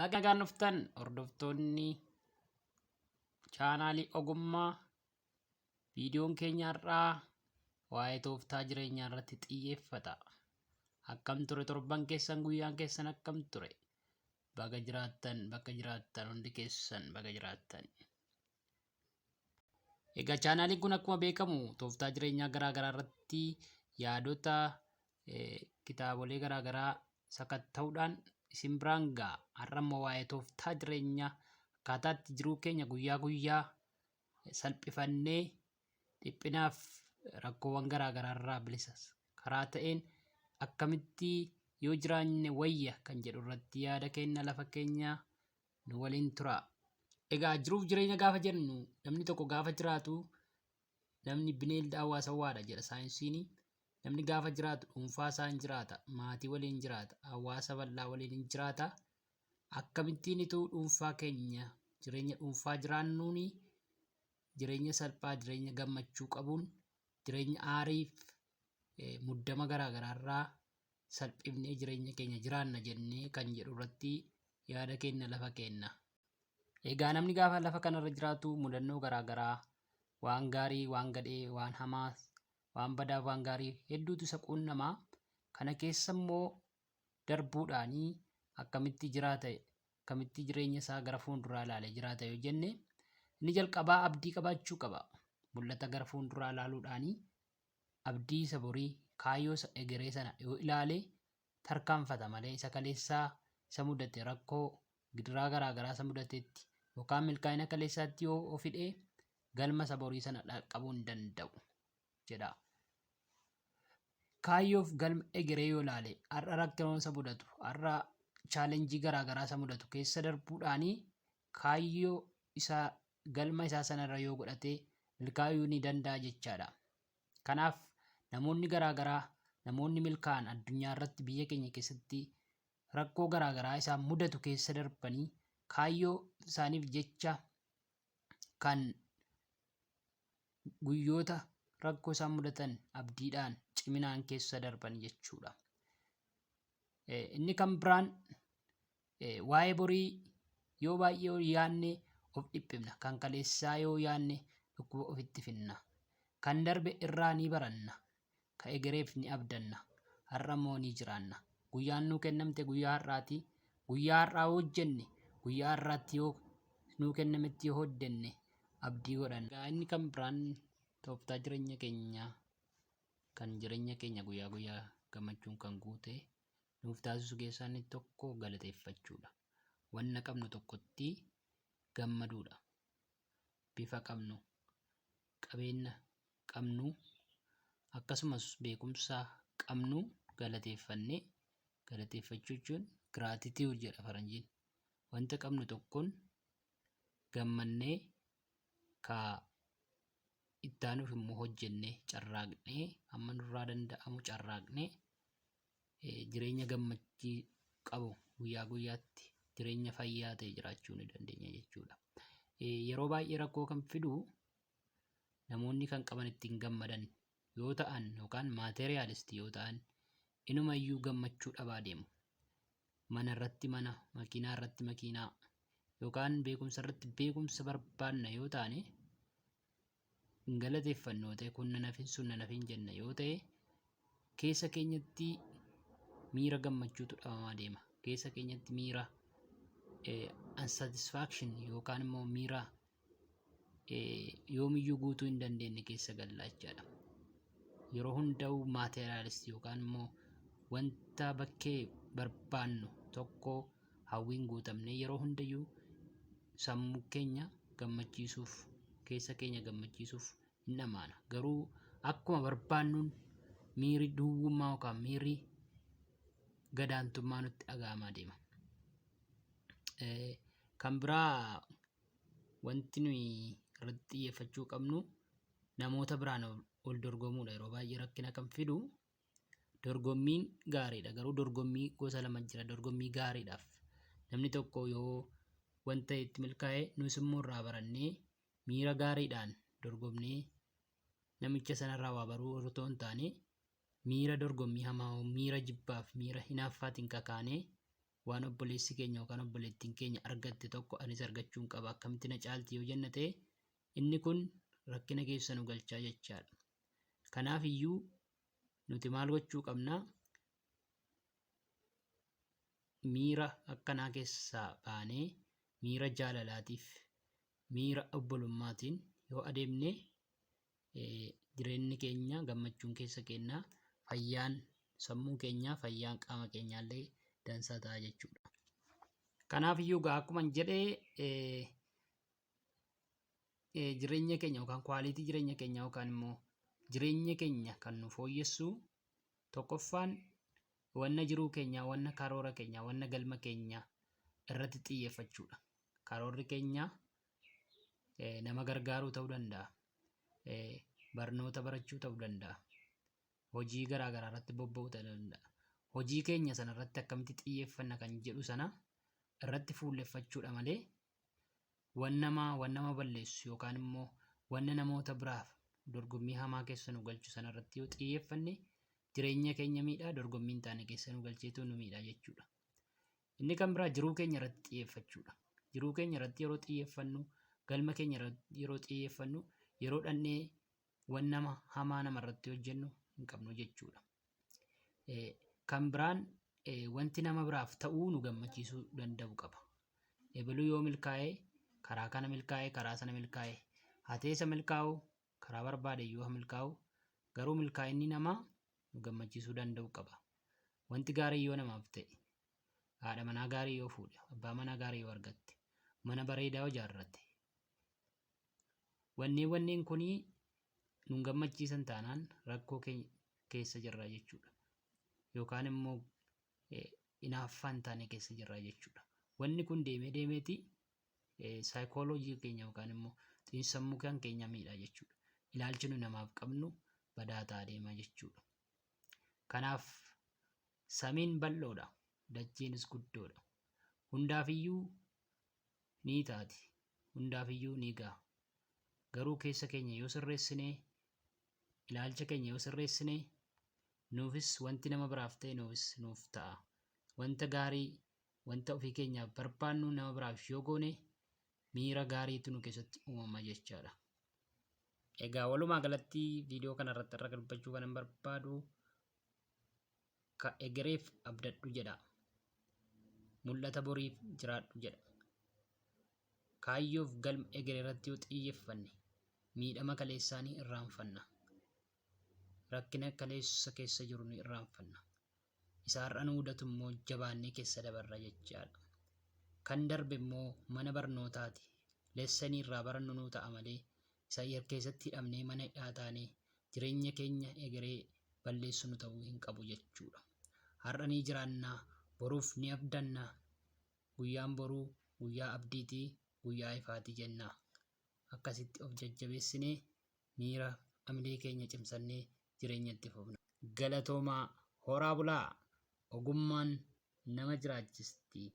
Baga nagaan dhuftan hordoftoonni chaanaalii ogummaa. Viidiyoon keenya har'aa waa'ee tooftaa jireenyaa irratti xiyyeeffata. Akkam ture torban keessan, guyyaan keessan akkam ture? Baga jiraattan, bakka jiraattan hundi keessan baga jiraattan. Egaa chaanaaliin kun akkuma beekamu tooftaa jireenyaa garaa garaa irratti yaadota kitaabolee garaa garaa sakatta'uudhaan isin biraan ga'a. Har'a immoo waa'ee tooftaa jireenyaa, akkaataa itti jiruu keenya guyyaa guyyaa salphifannee dhiphinaaf rakkoowwan garaa garaa irraa bilisa karaa ta'een akkamitti yoo jiraanne wayya kan jedhu irratti yaada keenya lafa keenya nu waliin tura. Egaa jiruuf jireenya gaafa jennu, namni tokko gaafa jiraatu, namni bineelda hawaasawwaadha jedha saayinsiin. Namni gaafa jiraatu dhuunfaa isaa hin jiraata, maatii waliin jiraata, hawaasa bal'aa waliin hin jiraata. Akkamittiin ituu dhuunfaa keenya jireenya dhuunfaa jiraannuuni jireenya salphaa, jireenya gammachuu qabuun, jireenya aariif muddama garaa garaarraa salphifnee jireenya keenya jiraanna jennee kan jedhu irratti yaada keenya lafa keenna. Egaa namni gaafa lafa kanarra jiraatu mudannoo garaa garaa, waan gaarii, waan gadhee, waan hamaa, waan badaaf waan gaarii hedduutu isa quunnama. Kana keessa immoo darbuudhaanii akkamitti jiraata, akkamitti jireenya isaa gara fuulduraa ilaalee jiraata yoo jenne, inni jalqabaa abdii qabaachuu qaba. Mul'ata gara fuulduraa ilaaluudhaanii abdii isa borii, kaayyoo isa egeree sana yoo ilaale tarkaanfata malee, isa kaleessaa isa mudate, rakkoo gidiraa garaa garaa isa mudatetti yookaan milkaa'ina kaleessaatti yoo of hidhee galma isa borii sana dhaqqabuu hin danda'u jedha. Kaayyoof galma egeree yoo ilaale, har'a rakkoon isa mudatu, har'a challenge garaa garaa isa mudatu keessa darbuudhaanii kaayyoo isaa galma isaa sanarra yoo godhate milkaa'uu ni danda'a jechaadha. Kanaaf namoonni garaa garaa, namoonni milkaa'an addunyaa irratti, biyya keenya keessatti rakkoo garaa garaa isaan mudatu keessa darbanii kaayyoo isaaniif jecha kan guyyoota rakkoo isaan mudatan abdiidhaan ciminaan keessa darban jechuudha. Inni kan biraan, waa'ee borii yoo baay'ee yaanne of dhiphifna. Kan kaleessaa yoo yaanne dhukkuba ofitti finna. Kan darbe irraa ni baranna. Ka egereef ni abdanna. Har'a immoo ni jiraanna. Guyyaan nuu kennamte guyyaa har'aati. Guyyaa har'aa yoo hojjenne, guyyaa har'aatti yoo nuu kennametti yoo hojjenne abdii godhanna. Egaa inni kan biraan, tooftaa jireenya keenyaa kan jireenya keenya guyyaa guyyaa gammachuun kan guute nuuf taasisu keessaa inni tokko galateeffachuudha. Wanna qabnu tokkotti gammaduudha. Bifa qabnu, qabeenya qabnu, akkasumas beekumsa qabnu galateeffannee, galateeffachuu jechuun gratitude jedha faranjiin. Wanta qabnu tokkoon gammannee, ka ittaanuuf immoo hojjennee, carraaqnee, hamma nurraa danda'amu carraaqnee jireenya gammachii qabu guyyaa guyyaatti jireenya fayyaa ta'e jiraachuu ni dandeenya jechuudha. Yeroo baay'ee rakkoo kan fidu namoonni kan qaban ittiin gammadan yoo ta'an yookaan materialist yoo ta'an inumayyuu gammachuu dhabaa deemu. Mana irratti mana, makiinaa irratti makiinaa yookaan beekumsa irratti beekumsa barbaanna yoo taane, hin galateeffannu yoo ta'e, kun nan hafin, sun nan hafin jenna yoo ta'e, keessa keenyatti miira gammachuutu dhabamaa deema. Keessa keenyatti miira unsatisfaction yookaan immoo miira yoomiyyuu guutuu hin dandeenye keessa galla jechaadha. Yeroo hunda'u materialist yookaan immoo wanta bakkee barbaannu tokko hawwiin guutamne yeroo hundayyuu sammuu keenya gammachiisuuf, keessa keenya gammachiisuuf hin dhamaana. Garuu akkuma barbaannuun miirri duwwummaa yookaan miirri gadaantummaa nutti dhaga'amaa deema. Kan biraa wanti nuyi irratti xiyyeeffachuu qabnu namoota biraan ol dorgomuudha. Yeroo baay'ee rakkina kan fidu dorgommiin gaariidha. Garuu dorgommii gosa lama jira. Dorgommii gaariidhaaf namni tokko yoo wanta itti milkaa'e nus immoo irraa barannee miira gaariidhaan dorgomnee namicha sanarraa waa baruu otoo hin taane, miira dorgommii hamaa, miira jibbaaf miira hinaaffaatiin kakaanee Waan obboleessi keenya yookaan obboleettiin keenya argatte tokko anis argachuun qaba akkamitti na caalti yoo jenna ta'e inni kun rakkina keessa nu galchaa jechaadha. Kanaaf iyyuu nuti maal gochuu qabna? Miira akkanaa keessaa baanee miira jaalalaatiif miira obbolummaatiin yoo adeemne jireenyi keenya gammachuun keessa keenna fayyaan sammuu keenyaa fayyaan qaama keenyaallee dansaa ta'a jechuudha. Kanaaf iyyuu egaa akkuma jedhe jireenya keenya yookaan quality jireenya keenyaa yookaan immoo jireenya keenya kan nu fooyyessu tokkoffaan wanna jiruu keenyaa, wanna karoora keenyaa, wanna galma keenyaa irratti xiyyeeffachuudha. Karoorri keenya nama gargaaruu ta'uu danda'a. Barnoota barachuu ta'uu danda'a. Hojii garaa garaa irratti bobba'uu ta'uu danda'a. Hojii keenya sana irratti akkamitti xiyyeeffanna kan jedhu sana irratti fuulleffachuudha malee wan namaa wan nama balleessu yookaan immoo wanna namoota biraaf dorgommii hamaa keessa nu galchu sana irratti yoo xiyyeeffanne jireenya keenya miidhaa dorgommii hin taane keessa nu galcheetu nu miidha jechuudha. Inni kan biraa jiruu keenya irratti xiyyeeffachuudha. Jiruu keenya irratti yeroo xiyyeeffannu, galma keenya irratti yeroo xiyyeeffannu, yeroo dhannee wan nama hamaa nama irratti hojjennu hin qabnu jechuudha. Kan biraan wanti nama biraaf ta'uu nu gammachiisuu danda'u qaba. Ebaluu yoo milkaa'e, karaa kana milkaa'e, karaa sana milkaa'e, hateessa milkaa'u, karaa barbaade iyyuu haa milkaa'u, garuu milkaa'inni namaa nu gammachiisuu danda'u qaba. Wanti gaarii yoo namaaf ta'e, haadha manaa gaarii yoo fuudhe, abbaa manaa gaarii yoo argatte, mana bareedaa yoo ijaarrate, wanneen wanneen kunii nun gammachiisan taanaan rakkoo keessa jirra jechuudha. Yookaan immoo hinaaffaa hin taane keessa jirra jechuudha. Wanni kun deemee deemeeti saayikooloojii keenya yookaan immoo xiinsammuu kan keenya miidha jechuudha. Ilaalchi nu namaaf qabnu badaa ta'aa deema jechuudha. Kanaaf samiin bal'oodha, dachiinis guddoodha. Hundaafiyyuu ni taati, hundaafiyyuu ni ga'a. Garuu keessa keenya yoo sirreessine, ilaalcha keenya yoo sirreessine, nuufis wanti nama biraaf ta'e nuufis nuuf ta'a. Wanta gaarii, wanta ofii keenyaaf barbaannu nama biraaf yoo goone miira gaariitu nu keessatti uumama jechaadha. Egaa walumaa galatti viidiyoo kana irratti irra dubbachuu kanan barbaadu ka egereef abdadhu jedha. Mul'ata boriif jiraadhu jedha. Kaayyoof galma egeree irratti yoo xiyyeeffanne miidhama kaleessaa ni irraanfanna. Rakkina kaleessa keessa jiru ni irraanfanna. Isa har'a nu mudatu immoo jabaannee keessa dabarra jechaadha. Kan darbe immoo mana barnootaati. Lessanii irraa barannu nuu ta'a malee isa keessatti hidhamnee mana hidhaa taanee jireenya keenya egeree balleessinu ta'uu hin qabu jechuudha. Har'a ni jiraanna, boruuf ni abdanna. Guyyaan boruu guyyaa abdiiti, guyyaa ifaati jenna. Akkasitti of jajjabeessinee miira amilee keenya cimsannee jireenya itti fufna. Galatoomaa! Horaa bulaa! Ogummaan nama jiraachisti.